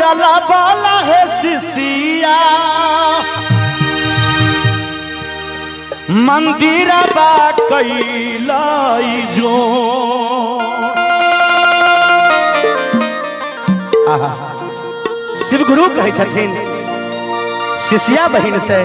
जलावाला है शिशिया मंदिर बा कैलाई जो। आहा, शिव गुरु कहै छथिन शिष्या बहिन से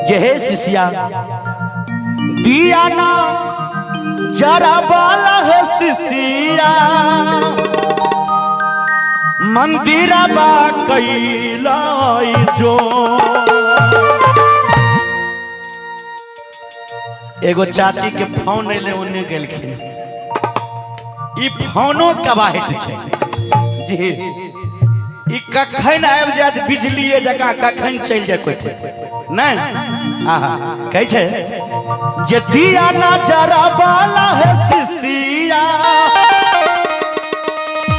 जे हे शिष्या दिया ना जरा बाला है शिष्या मंदिर बा कैलाई जो। एगो चाची के फोन एले ओने गेलखिन, ई फोनो कबाहित छै जी, ई कखन आबि जायत बिजलिए जकाँ, कखन चलि जाय कोइ ठीक नहि। आहा, कहै छै जे दिया ना जरा बाला है शिशिया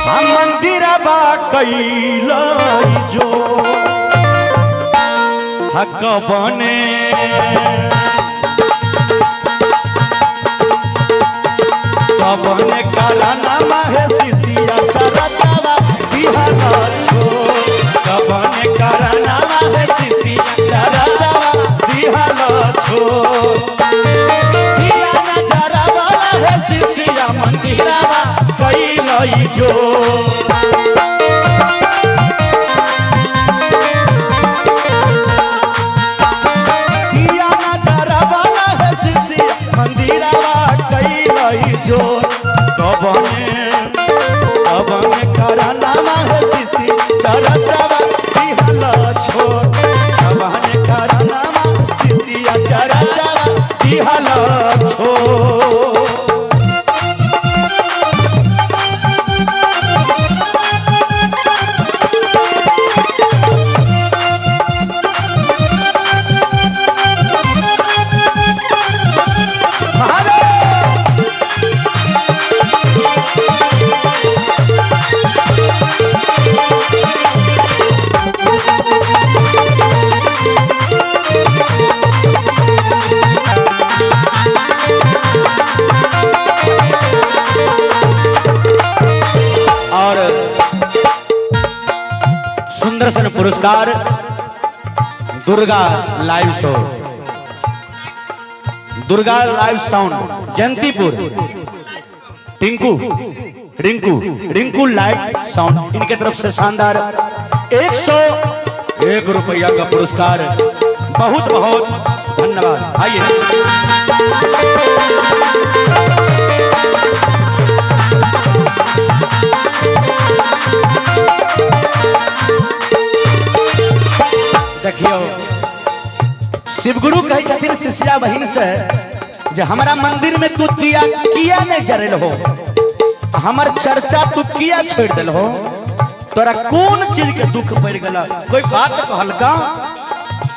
हम मंदिर बा कैलाई जो। हक बने कबने कराना है शिशिया चरचावा बिहाना छो। कबने कराना है शिशिया चरचावा बिहाना छो। दियाना जरावाला है शिशिया मंदिरावा कैलाई जो। दियाना जरावाला है शिशिया मंदिरावा कैलाई जो। कबने कबने कराना है शिशि चरचावा बिहाना छो। कबने कराना शिशिया चरचावा बिहाना छो। महादेव और सुंदर सन पुरस्कार Durga live show, Durga live sound Jayantipur, Tinku Rinku Rinku live sound, इनके तरफ से शानदार 101 रुपया का पुरस्कार। बहुत बहुत धन्यवाद। आइए देखियो शिवगुरु कहै छथिन शिष्या बहिन से जे हमरा मंदिर में तू दिया किया नहीं जरेल हो, हमर चर्चा तू किया छोड़ दिल हो, तोरा कौन चीज के दुख पड़ गल, कोई बात कहलका।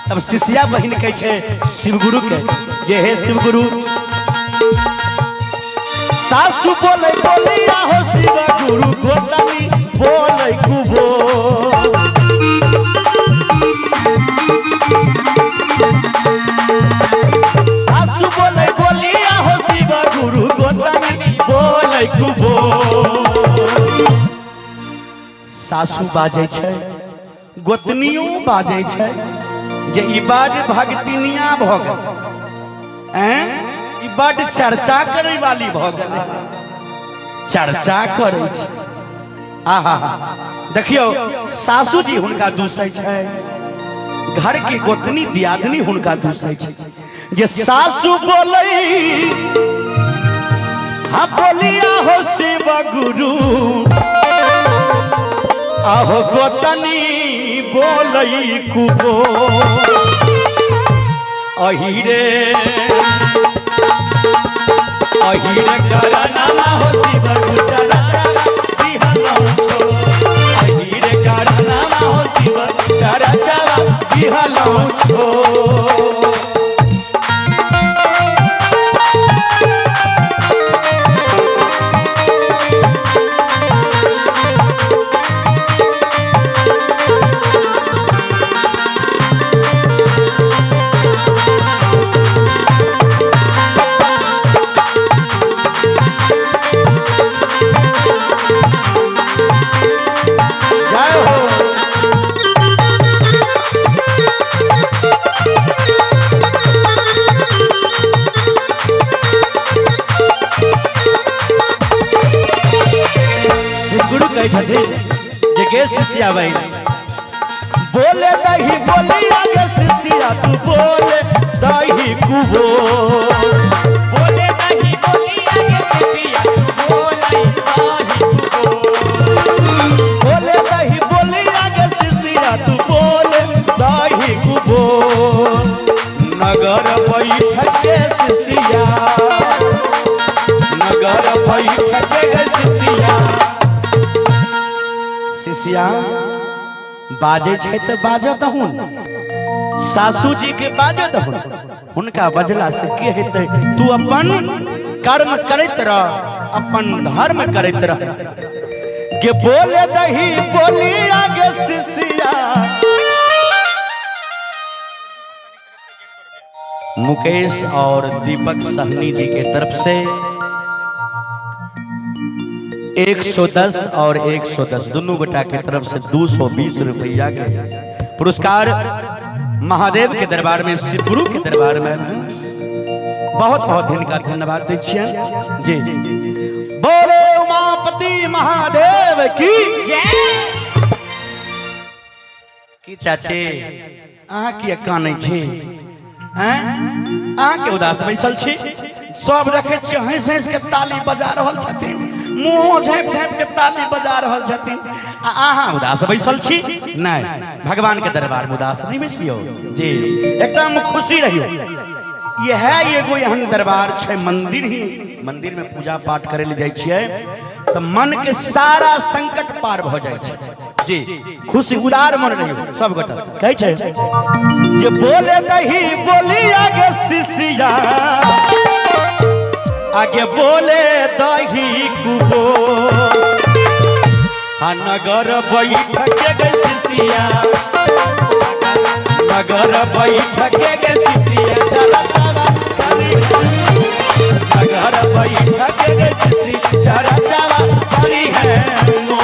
तब शिष्या बहिन कहै छै शिवगुरु के जे हे शिवगुरु सासु बोले बोलिया हो शिव गुरु गोतनी बोले कुबो। सासु बोले बोलिया हो शिव गुरु गोतनी बोले कुबो। सासु बाजै छै गोतनियो बाजै छै जे ई बड भगतिनिया भ गेल, हैं ई बड चर्चा करै वाली भ गेल, चर्चा करै छै। आहा देखियो सासू जी हुनका दूसै छै, घर के गोतनी दियादनी हुनका दूसै छै जे सासू बोलै हाँ बोलिया हो शिव गुरु आहो गोतनी बोलै कुबो। अहिरे अहिरे करनामा हो शिव गुरु चरचावा बिहाना छो। अहिरे करनामा हो शिव चरचावा बिहाना छो। कहै छथिन जे गे शिष्या बहिन, बोले दही बोली आगे शिष्या तू बोले दही कुबो, बोले दही बोली आगे शिष्या तू बोले दही कुबो, बोले दही बोली आगे शिष्या तू बोले दही कुबो, नगर बैठक के शिष्या, नगर बैठक के शिष्या। शिष्या बाजे छै तऽ बाजऽ दहुन, सासू जी के बाजऽ दहुन, हुनका बजला से की हेतै? तू अपन कर्म करैत रह, अपन धर्म करैत रह। के बोले दही बोली आगे शिष्या। मुकेश और दीपक सहनी जी के तरफ से 110 और 110 दोनों गोटा के तरफ से 220 रुपया के पुरस्कार महादेव के दरबार में, शिव गुरु के दरबार में बहुत बहुत इनका धन्यवाद दै छियनि जी। बोले उमापति महादेव की जय। की चाची अहाँ किया कानै छी? हैं अहाँ के उदास बैसल छी? सब देखै छियै हँसि हँसि के ताली बजा रहल छथिन, मुँहो झाँपि झाँपि के ताली बजा रहल छथिन, आ अहाँ उदास बैसल छी? नहि, भगवान के दरबार में उदास नहीं बैसियौ जी, एकदम खुशी रहियौ। इएह एगो एहन दरबार छै, मंदिर ही मंदिर में पूजा पाठ करे ले जाइ छियै तऽ मन के सारा संकट पार भऽ जाइ छै जी। खुशी उदार मन रहियौ सब गोटा। कहै छै जे बोले दही बोली आगे शिष्या, आगे बोले दही कुबो, हाँ नगर बैठक गे शिष्या, नगर बैठक गे शिष्या, चला चला करी, नगर बैठक गे शिष्या, चला चला करी है मो।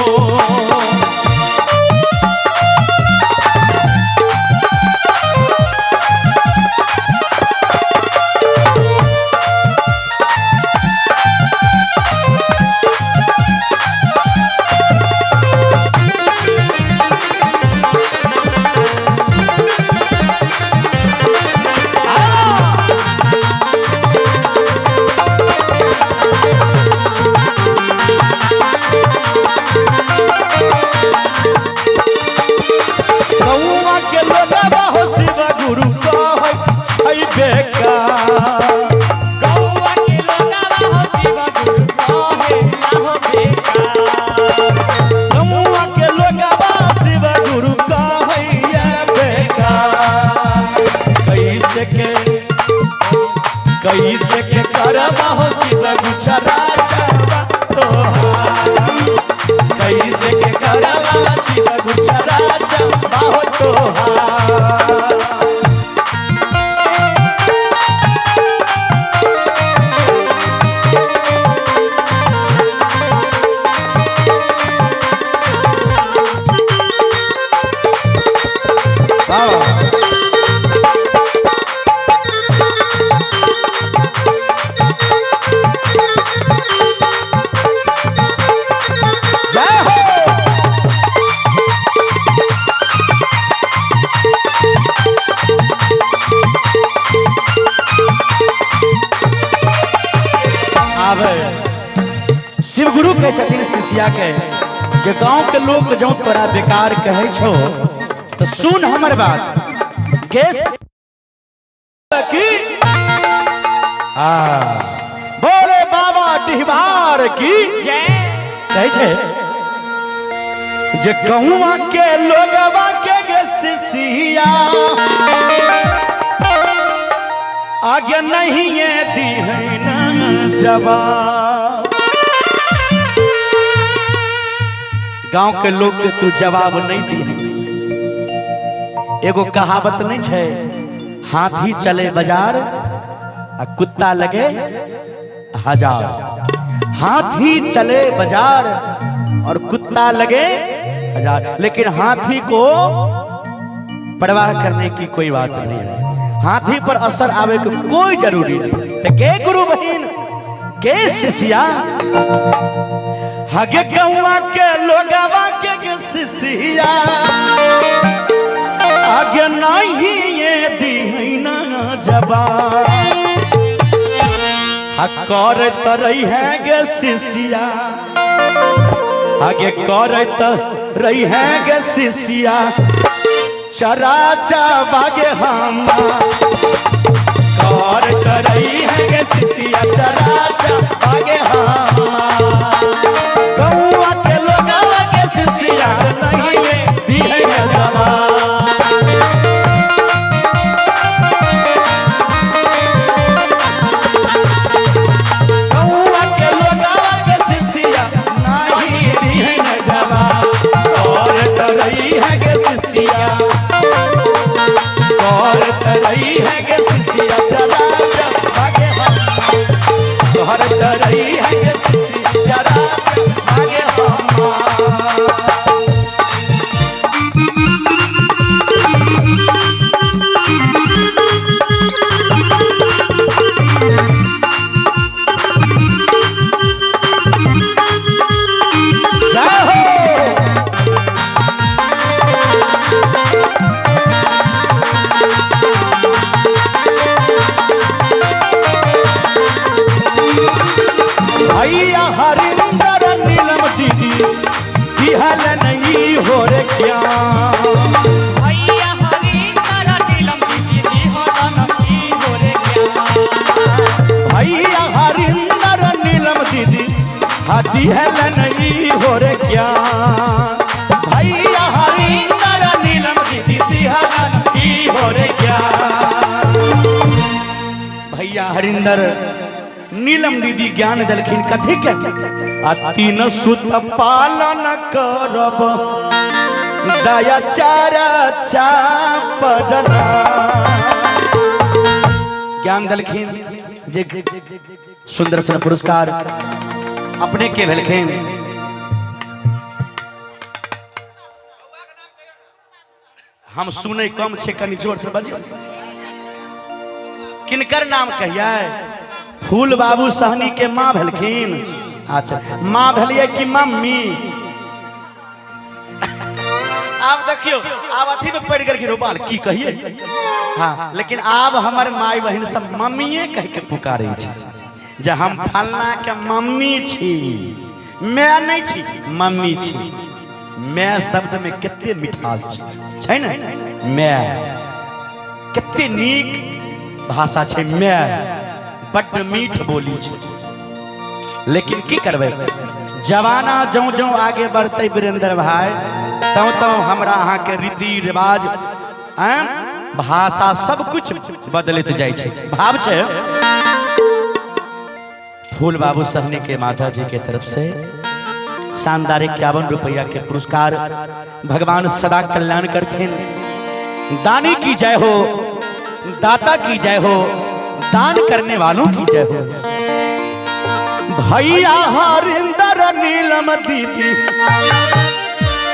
कौआ के लोगवा हो शिव गुरु कहै छै बेकार, कौआ के लोगवा हो शिव गुरु कहे लाहो बेकार, कौआ के लोगवा शिव गुरु कहै बेकार, कैसे के कैसे के करबा हो शिव गुचरा चरा तोहार, कैसे के करबा शिव गुचरा चरा हो तोहार। वाह वाह। जय हो। आवे शिव गुरु कहै छथिन शिष्या के जे गांव के लोग जौं तोरा बेकार कहै छौ तो सुन हमर बात, केस की हाँ बोले बाबा डिहबार की जय। कहै छै जे गहुआ के लोगवा के गे शिष्या आगे नहीं दी है न जवाब, गांव के लोग के तू जवाब नहीं दी है। एगो कहावत नहीं छै, हाथी चले बाजार आ कुत्ता लगे हजार, हाथी चले बाजार और कुत्ता लगे हजार, लेकिन हाथी को परवाह करने की कोई बात नहीं है, हाथी पर असर आवे के कोई जरूरी नहीं। तो के गुरु बहिन गे शिष्या, हगे गौआ के लोगवा के गे शिष्या, आगे नहीं ये दीना जवाब। हा करत रही है गे शिष्या, आगे करत रही है गे शिष्या, चरा चबागे हम। करत रही है गे शिष्या, चरा चबागे हम। गौआ के लोगवा के शिष्या नहीं दिहे जवाब। गौआ के लोगवा के शिष्या नहीं दिहे जवाब। करत रही है गे शिष्या, करत रही है गे शिष्या, चरा चबागे हम। करत रही है गे शिष्या, चरा चबागे हम। जय हो। भैया हरिंदर नीलम दीदी दिहल नहीं हो रे क्या। भैया हरिंदर नीलम दीदी दिहलन की हो रे ज्ञान। भैया हरिंदर नीलम दीदी हा दिहल नहीं हो रे क्या। भैया हरिंदर नीलम दीदी दिहल की हो रे क्या। भैया हरिंदर नीलम दीदी ज्ञान दलखिन कथी के, आ तीन सुत पालन करब दया चारा चापरना। ज्ञान दलखिन जे सुंदर सुंदर पुरस्कार अपने के भेलखिन। हम सुने कम छे, कनी जोर से बजियो। किनकर नाम कहिए? फूल बाबू सहनी के माँ भेलखिन। अच्छा, माँ भेलिए कि मम्मी? आब देखियो, आब अथी में पड़ गेलखिन रुपाल, की कहिए। हाँ, लेकिन आब हमर माय बहिन सब मम्मीए कह के पुकारे छै, जे हम फलना के मम्मी छी, मैं नहीं छी, मम्मी छी। मैं शब्द में कते मिठास छै, छै ने? मैं कते नीक भाषा छै, मैं बड्ड मीठ बोली छै। लेकिन की करबै, जमाना जौं जौं आगे बढ़तै वीरेंद्र भाई, तौं तौं हमरा अहाँ के रीति रिवाज भाषा सब कुछ बदलैत जाइ छै। भाव छै फूल बाबू सहनी के माता जी के तरफ से शानदार 51 रुपया के पुरस्कार। भगवान सदा कल्याण करथिन। दानी की जय हो, दाता की जय हो, दान करने वालों की जय हो। भैया हरिंदर नीलम दीदी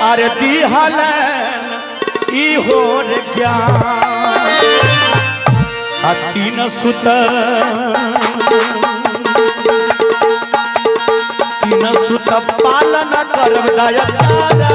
अरे दिहलन ई हो रे ज्ञान। आ तीन सुत, तीन सुत पालन करब दया चारा